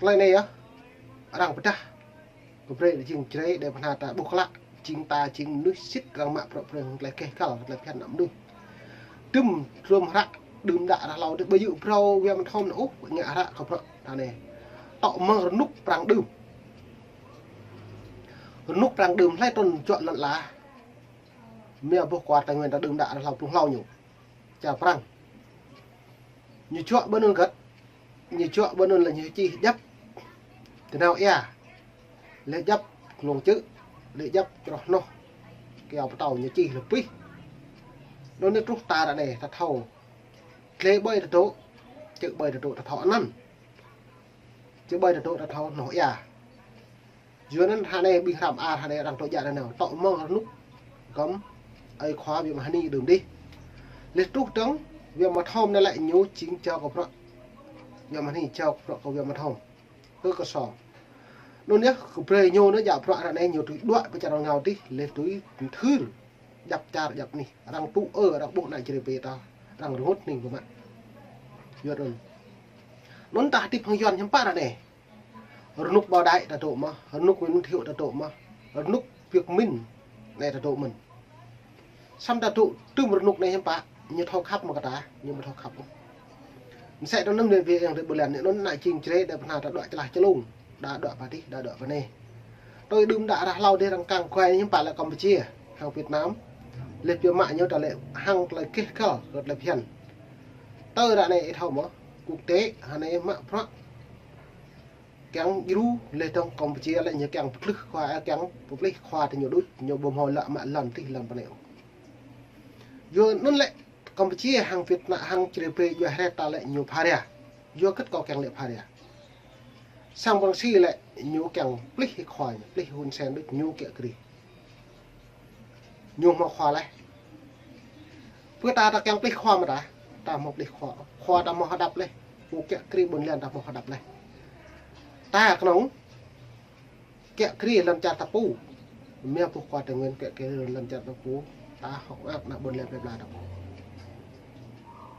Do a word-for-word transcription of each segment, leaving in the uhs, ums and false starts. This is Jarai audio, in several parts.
Tơlơi anai yơh, arăng pơdah kơ brơi jing čơrê đe pơhna ta ƀuh klă, jing ta jing mơnuih sĭt arăng mă prăk preng tơlơi keh kăl, tơlơi phiăn ană mơnuih. Tơm tlôm hră đưm đă ră hlâo dih, ƀu djơ̆ phrâo wia mơthom anŭn ôh, ngă hră kơ prăk ta anai. Tŏ mơ̆ng rơnŭk prang đưm. Rơnŭk prang đưm hlơi trŭn juă lŏn ala. Mia boh kual Tây Nguyên ta đưm đă ră hlâo pluh hlâo ñu. Čar Prang. Ñu juă ƀơi anŭn găt. Ñu juă ƀơi anŭn lĕ ñu čih djăp tơnao ia. Lĕ djăp glông čư̆, lĕ djăp čroh hnoh. Kiao pơtâo ñu čih lĕ pih. Anŭn anai truh ta ră anai, ta thâo. Tlê ƀơi ta dŏ, čư̆ ƀơi ta dŏ ta thâo anăn. Čư̆ ƀơi ta dŏ ta thâo hnoh ia. Yua anŭn ră anai ƀing hrăm ar ră anai arăng tŏ djă nanao, tŏ mơ̆ng rơnŭk gơm ơi khua wia mơhani đưm dih. Lĕ truh dơ̆ng wia mơthom anai lĕ ñu jing jao kơ prăk. Wia mơhani jao kơ prăk kơ wia mơthom. Kơ kơsŏ. Anŭn yơh, kơ brơi ñu anŭn djă prăk ră anai ñu tui đuaĭ pơ čar rơngao dih, lĕ tui mơthưr. Djăp čar djăp anih, arăng tŭ ư, arăng ƀuh ană čơrê pê ta, arăng rơngot hning pơmă. Yua anŭn. Anŭn ta hơdip hăng Yuan hiư̆m pă ră anai. Rơnŭk Bảo Đại ta dŏ mơ̆n, rơnŭk Nguyễn Thiệu ta dŏ mơ̆n, rơnŭk Việt Minh anai ta dŏ mơ̆n. Samơ̆ ta dŏ tơm rơnŭk anai hiư̆m pă, ñu thâo khăp mơ̆ kơ ta, ñu ƀu thâo khăp ôh. Mơsĕ anŭn anŭn wia yang rê ƀu lăn, anŭn ană jing čơrê đe pơhna ta đuaĭ čơlah čơlông, đa đuaĭ pơ dih, đa đuaĭ pơ anai. Tui đưm đă ră hlâo dih arăng kăng kuai hiư̆m pă lĕ Campuchia, hăng Việt Nam. Lĕ pia mă ñu ta lĕ hăng tơlơi keh kăl, kơ tơlơi phiăn. Tui ră anai ih thâo mơ̆, quốc tế, ră anai mă prăk. Kiăng djru lĕ dơ̆ng Campuchia lĕ ñu kiăng pơplih khua, ơ, kiăng pơplih khua tơ ñu đôč, ñu ƀu hmâo lă mă lăn tih lăn pơ anai ôh. Yua anŭn lĕ Campuchia hăng Việt Nam hăng čơrê pê djuai hrĕt ta lĕ ñu pha ria. Yua hơget kâo kiăng lĕ pha ria. Sang Prang Si lĕ ñu kiăng plih khua ñu, plih Hun Sen đôč ñu kiă kriê. Ñu hmâo khua laih. Pơ ta ta kiăng plih khua mơ̆ ta, ta hmâo plih khua. Khua ta hmâo hơđăp laih. Pô kiă kriê ƀôn lan ta hmâo hơđăp laih. Ta kơnơ̆ng kiă kriê lŏn čar ta pô. Mia boh kual Tây Nguyên kiă kriê lŏn čar ta pô. Ta hơ̆k mơak ană ƀôn lan plơi pla ta pô.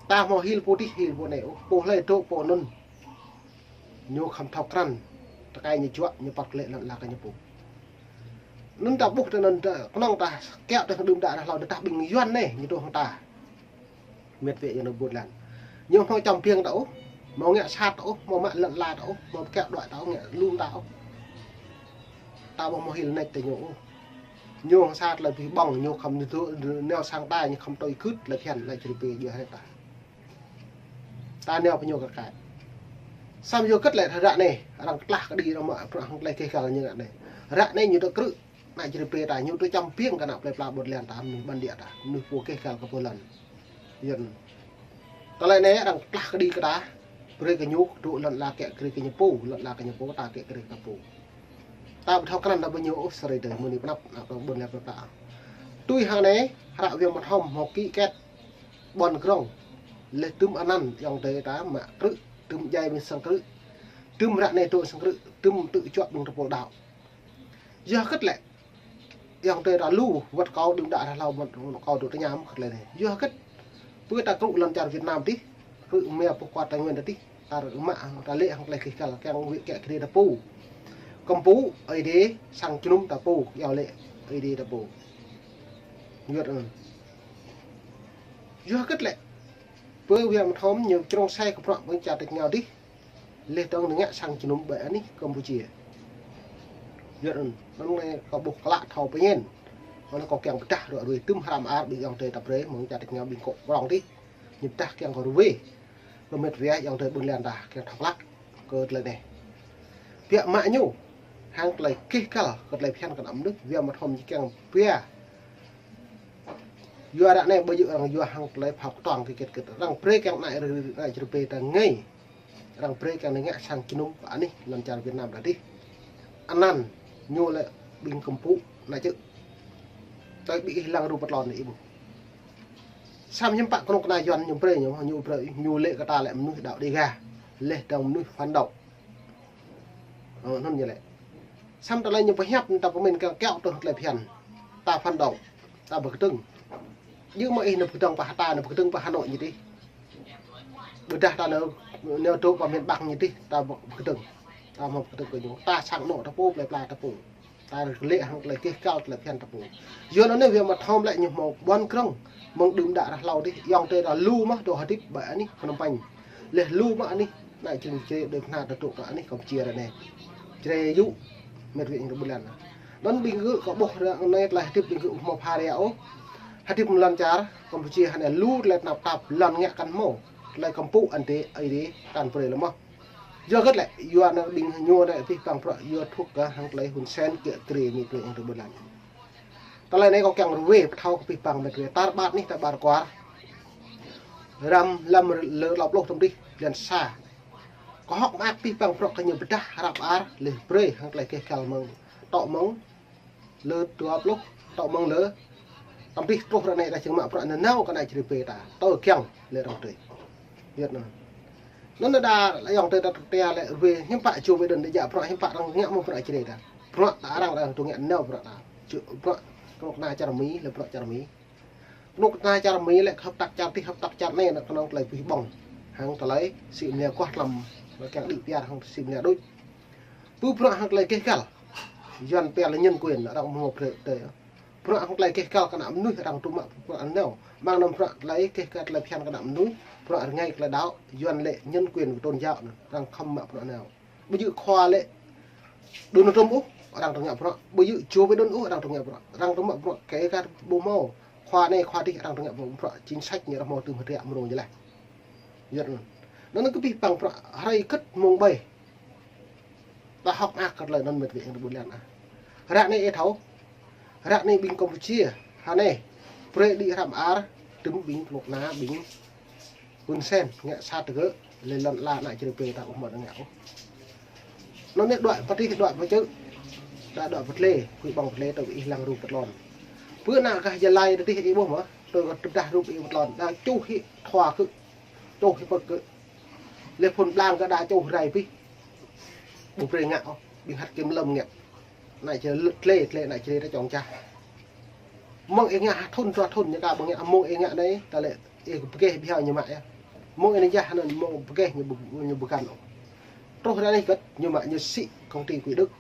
Ta hmâo hil pô dih, hil pô anai. Ôh, pô hlơi dŏ pô anŭn. Ñu khŏm thâo krăn, tơkai ñu juă, ñu păt klĕ lŏn ala kơ ñu pô. Anŭn ta ƀuh tơ anŭn ta, kơnơ̆ng ta kiaŏ tơ đưm đă ră hlâo tơdah ƀing Yuan anai, ñu dŏ hăng ta. Mĕt wĕ yua anŭn ƀôn lan. Ñu hmâo čăm biêng ta ôh, hmâo ngă sat ta ôh, hmâo mă lŏn ala ta ôh, hmâo kiaŏ đuaĭ ta ôh, ngă lum ta ôh. Ta ƀu hmâo hil nač tơ ñu ôh. Ñu hăng sat lĕ ƀing ƀơ̆ng, ñu khŏm ñu dŏ, nao sang ta, ñu khŏm tui gưt, lĕ phiăn, lĕ čơrê pê djuai hrĕt ta. Ta nao pơ ñu kơ kai. Samơ̆ yua hơget lĕ ră anai, arăng kơtlah kơđi arăng mă prăk hăng tơlơi keh kăl ñu ră anai. Ră anai ñu tơ krư̆, ană čơrê pê ta, ñu tơ čăm biêng kơ ană plơi pla ƀôn lan ta, mơnuih bản địa ta, mơnuih pô keh kăl kơ pô lăn. Yua anŭn. Tơlơi anai arăng kơtlah kơđi kơ ta, brơi kơ ñu dŏ lŏn ala kiă kriê kơ ñu pô, lŏn ala kơ ñu pô, ta kiă kriê kơ pô. Ta ƀu thâo krăn ta ƀu ñu ôh sơrơi tơ, mơ̆ng anai pơ anăp, ană ƀôn lan plơi pla. Tui hăng anai, hră wia mơthom, hmâo ký kết, ƀôn krong. Lĕ tơm anăn, ayŏng adơi ta mă krư̆, tơm djai ƀing sang krư̆. Tơm ră anai dŏ sang krư̆, tơm tŭ juă ƀing tơpul đaŏ. Yua hơget lĕ, ayŏng adơi ta lu, wơ̆t kâo đưm đă ră hlâo, wơ̆t kâo dŏ tơña mơ̆ hơget lĕ anai. Yua hơget, pơ ta krư̆ lŏn čar Việt Nam dih, krư̆ mia boh kual Tây Nguyên ta dih. Ta rơmă, ta lĕ hăng tơlơi keh kăl, kiăng wĕ kiă kriê ta pô. Kơmpŭ, Ơi Adai, sang jơnum ta pô, yua lĕ, Ơi Adai ta pô. Yua anŭn. Yua hơget lĕ. Pơ wia mơthom ñu črông sai kơ prăk ƀing čar tač rơngao dih. Lĕ dơ̆ng ngă sang jơnum ƀơi anih Campuchia. Yua anŭn, anŭn lĕ kâo ƀuh klă thâo pơñen. Anŭn kâo kiăng pơdah ră ruai tơm hrăm ar ƀing ayŏng adơi ta brơi, mơ̆ng čar tač rơngao ƀing kŏ prong dih. Ñu pơdah kiăng kơ ruai. Kơ mĕt wĕ ayŏng adơi ƀôn lan ta kiăng thâo klă kơ tơlơi anai. Biă mă ñu hăng tơlơi keh kăl kơ tơlơi phiăn kơ ană mơnuih, wia mơthom ñu kiăng pia. Yua ră anai ƀu djơ̆ arăng yua hăng tơlơi phao kơtuang kơ kiet kiet. Arăng brơi kiăng ană rơ-, ană čơrê pê ta ngă. Arăng brơi kiăng ngă sang jơnum pơ anih lŏn čar Việt Nam ta dih. Anăn ñu lĕ ƀing kơmpŭ ană čư̆. Tơl ƀing ih lăng rup pơtlon ih ƀuh. Samơ̆ hiư̆m pă kơnuk kơna Yuan ñu brơi ñu, ñu brơi, ñu lĕ kơ ta lĕ mơnuih đaŏ Đêga. Lĕ dơ̆ng mơnuih phản động. Ơ, anŭn ñu lĕ. Samơ̆ tơlơi ñu pơhiăp ta pơmĭn kiăng kiaŏ tơ tơlơi phiăn. Ta phản động, ta pơkơdơ̆ng. Djơ̆ mơ̆ ih nao pơkơdơ̆ng pơ Hà, ta nao pơkơdơ̆ng pơ Hà Nội ñu dih. Ƀôdah ta nao, nao dŏ pơ miền Bắc ñu dih, ta pơkơdơ̆ng. Ta hmâo pơkơdơ̆ng kơ ñu. Ta sang anŏ ta pô, plơi pla ta pô. Ta lĕ hăng tơlơi keh kăl tơlơi phiăn ta pô. Yua anŭn anai Wia Mơthom lĕ ñu hmâo ƀuăn krơ̆ng mơ̆ng đưm đă ră hlâo dih, ayŏng adơi ta lu mơ̆ dŏ hơdip ƀơi anih Phnom Penh. Laih lu mơ̆ anih anai Jrai, Jrai đơi pơhna ta dŏ kơ anih Kampuchia ră anai. Jrai yŭ, met wa ayŏng adơi ƀôn lan. Anŭn ƀing gơ̆ kơ ƀuh ră anai tơlơi hơdip ƀing gơ̆ hmâo pha ria ôh. Hơdip mơ̆ng lŏn čar Kampuchia hơnai lu tơlơi tơnap tap lŏn ngă kăn hmâo. Tơlơi kơmpŭ ante ai dih kăn brơi lơ̆m mơ̆. Yua hơget lĕ, yua anŭn ƀing ñu anai pih pang prăk yua thŭk kơ hăng tơlơi Hun Sen kiă kriê met wa ayŏng adơi ƀôn lan. Tơlơi anai kâo kiăng rơwe pơthâo kơ pih pang met wa tar ƀar anih ta ƀar kwar. Răm lăm lơ tlâo pluh tơm dih blan sa. Kâo hơ̆k mơak pih pang prăk kơ ñu pơdah hră ar laih brơi hăng tơlơi keh kăl mơ̆ng. Tŏ mơ̆ng lơ dua pluh, tŏ mơ̆ng lơ tơm dih truh ră anai ta čơ̆ng mă prăk nanao kơ anai Jrai pê ta. Tơ kiăng lĕ rŏng tơi. Yua anŭn. Anŭn đa lĕ ayŏng adơi ta tơtia lĕ rơwe hiư̆m pă čô wai đôn đa jak prăk hiư̆m pă arăng ngă mơ̆ prăk Jrai ta. Prăk ta arăng arăng tŭ ngă nao prăk ta. Čô prăk kơnuk kơna čar Mi, lĕ prăk čar Mi. Kơnuk kơna čar Mi lĕ hợp tác čar dih hợp tác čar anai anŭn kơnơ̆ng tơlơi pih ƀơ̆ng. Hăng tơlơi sĭ mơnia kuah tlam, lĕ kiăng đĭ piar hăng sĭ mơnia đôč. Pơ prăk hăng tơlơi keh kăl. Yuan pia lĕ nhân quyền arăng mơ̆ prăk tơi. Prăk hăng tơlơi keh kăl kơ ană mơnuih arăng tŭ mă prăk anŭn. Mơ̆ng anŭn prăk tơlơi keh kăl tơlơi phiăn kơ ană mơnuih, prăk rơngai tơlơi đaŏ, Yuan lĕ nhân quyền kơ tôn giáo anŭn, arăng khŏm mă prăk anŭn. Ƀu djơ̆ khua lĕ Donald Trump ôh, arăng tơ̆ng ngă prăk. Ƀu djơ̆ Joe Biden ôh, arăng tơ̆ng ngă prăk. Arăng tơ̆ng ngă prăk, kơ kar ƀu hmâo. Khua anai khua dih arăng tơ̆ng ngă prăk. Chính sách ñu arăng hmâo tơ̆m hơdră mơ̆ng ñu laih. Yua anŭn. Anŭn kơ pih pang prăk hrơi kơ̆t mơ̆ng ƀai. Ta hơ̆k mơak kơ tơlơi anŭn met wa ayŏng adơi ƀôn lan ah. Ră anai ih thâo. Ră anai ƀing Kampuchia. Hơnai. Brơi đĭ hră ar. Tơ̆m ƀing kơnuk kơna ƀing Hun Sen ngă sat tơgơ̆, lĕ lŏn ala ană Jrai pê ta ƀu hmâo ngă ôh. Anŭn anai đuaĭ pơtih đuaĭ pơčơ̆, đa đuaĭ pơtlê, huĭ ƀơ̆ng pơtlê tơ ih lăng rup pơtlon. Pơ ană gah Gia Lai tơdih ih ƀuh mơ̆, tơ gah tơdah rup ih pơtlon, đa čuh ih thua kơ, čuh ih pơk kơ. Lĕ phun blang kơ đa čuh rai pih. Ƀu brơi ngă ôh, ƀing hăt kơ mlơ̆m ngă. Ană Jrai lĕ tlê, tlê ană Jrai ta čŏng čah. Mơ̆ng ih ngă thŭn dua thŭn ñu ka ƀơ̆ng ngă, mơ̆ng ih ngă anai, ta lĕ ih pơkeh ƀiă ñu mă yơh. Mơ̆ng ih anai jah anŭn mơ̆ng pơkeh ñu ƀu, ñu ƀu kăn ôh. Truh ră anai kơ̆t ñu mă ñu sĭ công ty Quỹ Đức.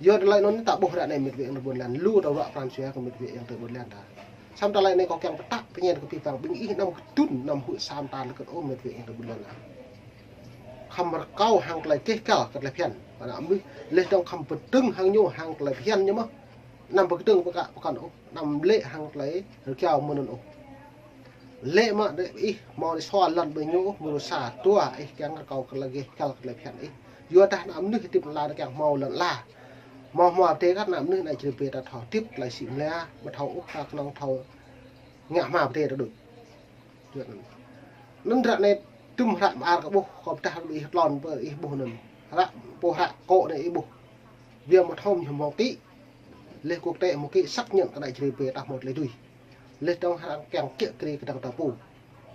Yua tơlơi anŭn ta ƀuh ră anai met wa ayŏng adơi ƀôn lan, lu tơ ruă pran jua kơ met wa ayŏng adơi ƀôn lan ta. Samơ̆ tơlơi anai kâo kiăng pơtă pơñen kơ pih pang ƀing ih anăm kơdŭn, anăm huĭ sam ta lĕ kơ̆t ôh met wa ayŏng adơi ƀôn lan. Khŏm rơkâo hăng tơlơi keh kăl kơ tơlơi phiăn. Ană mơnuih lĕ dŏng khŏm pơdơ̆ng hăng ñu hăng tơlơi phiăn ñu mơ̆. Anăm pơkơdơ̆ng pơkă pơkŏn ôh. Anăm lĕ hăng tơlơi rơkiao mơ̆n anŭn ôh. Lĕ mă đe ih hmâo đe sua lŏn ƀơi ñu ôh, mơ̆ sa tua ih kiăng rơkâo kơ tơlơi keh kăl kơ tơlơi phiăn ih. Yua dah ană mơnuih hơdip lăn ala kiăng hmâo lŏn ala. Hmâo hmua pơdai kơ ană mơnuih ană Jrai pê ta thâo hơdip tơlơi sĭ mơnia, ƀu thâo ôh ta kơnơ̆ng thâo ngă hmua pơdai ta đôč. Yua anŭn. Anŭn ră anai tơ̆m hră ar kơ ƀuh, kâo pơdah ih tlôn pơ ih ƀuh anŭn. Hră pô hră kŏ anai ih ƀuh. Wia Mơthom ñu hmâo kĭ. Lĕ quốc tế hmâo kĭ xác nhận kơ ană Jrai pê ta hmâo tơlơi tui. Lĕ dŏng arăng kiăng kiă kriê kơdơ̆ng ta pô.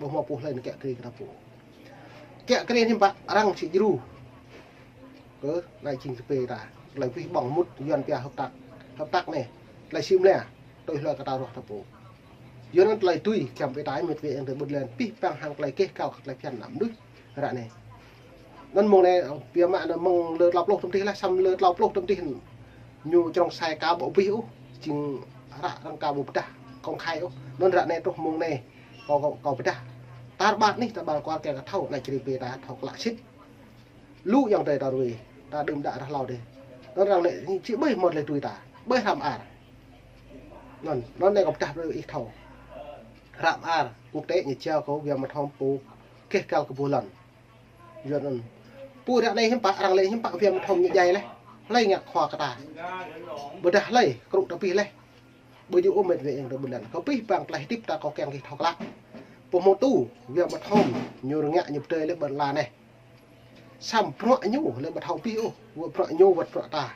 Ƀu hmâo pô hlơi anŭn kiă kriê kơ ta pô. Kiă kriê hiư̆m pă arăng sĭ djru. Kơ ană Jrai pê ta. Tơlơi pih ƀơ̆ng mŭt Yuan pia hợp tác. Hợp tác anai. Tơlơi sĭ mơnia. Tui hloi kơ ta ruah ta pô. Yua anŭn tơlơi tui kiăng pơtă met wa ayŏng adơi ƀôn lan pih pang hăng tơlơi keh kăl kơ tơlơi phiăn ană mơnuih. Ră anai. Anŭn mơ̆ng anai, pia mă anŭn mơ̆ng lơ tlâo pluh tơm dih laih, samơ̆ lơ tlâo pluh tơm dih. Ñu črŏng sai ka ƀu abih ôh, jing hră arăng ka ƀu pơdah công khai ôh. Anŭn ră anai truh mơ̆ng anai, kâo, kâo, kâo pơdah. Tar ƀar anih, tar ƀar kwar kiăng kơ thâo, ană Jrai pê ta thâo klă sĭt. Lu ayŏng adơi ta rơwe, ta đưm đă ră hlâo dih. Anŭn arăng lĕ, či ƀơi hmâo tơlơi tui ta, ƀơi hră ar. Anŭn, anŭn anai kâo pơdah brơi ih thâo. Hră ar, quốc tế ñu jao kơ Wia Mơthom pô keh kăl kơ pô lŏn. Yua anŭn. Pô ră anai hiư̆m pă, arăng lĕ hiư̆m pă Wia Mơthom ñu djai laih. Hlơi ngă khua kơ ta. Ƀôdah hlơi, krŭ ta pih laih. Ƀu djơ̆ ôh met wa ayŏng adơi ƀôn lan. Kâo pih pang tơlơi hơdip ta kâo kiăng kơ ih thâo klă. Pô hmâo tŭ, Wia Mơthom, ñu rơngă ñu pơdơi lĕ ƀơi lŏn ala anai. Samơ̆ bruă ñu lĕ ƀu thâo pih ôh. Wơ̆t bruă ñu wơ̆t bruă ta.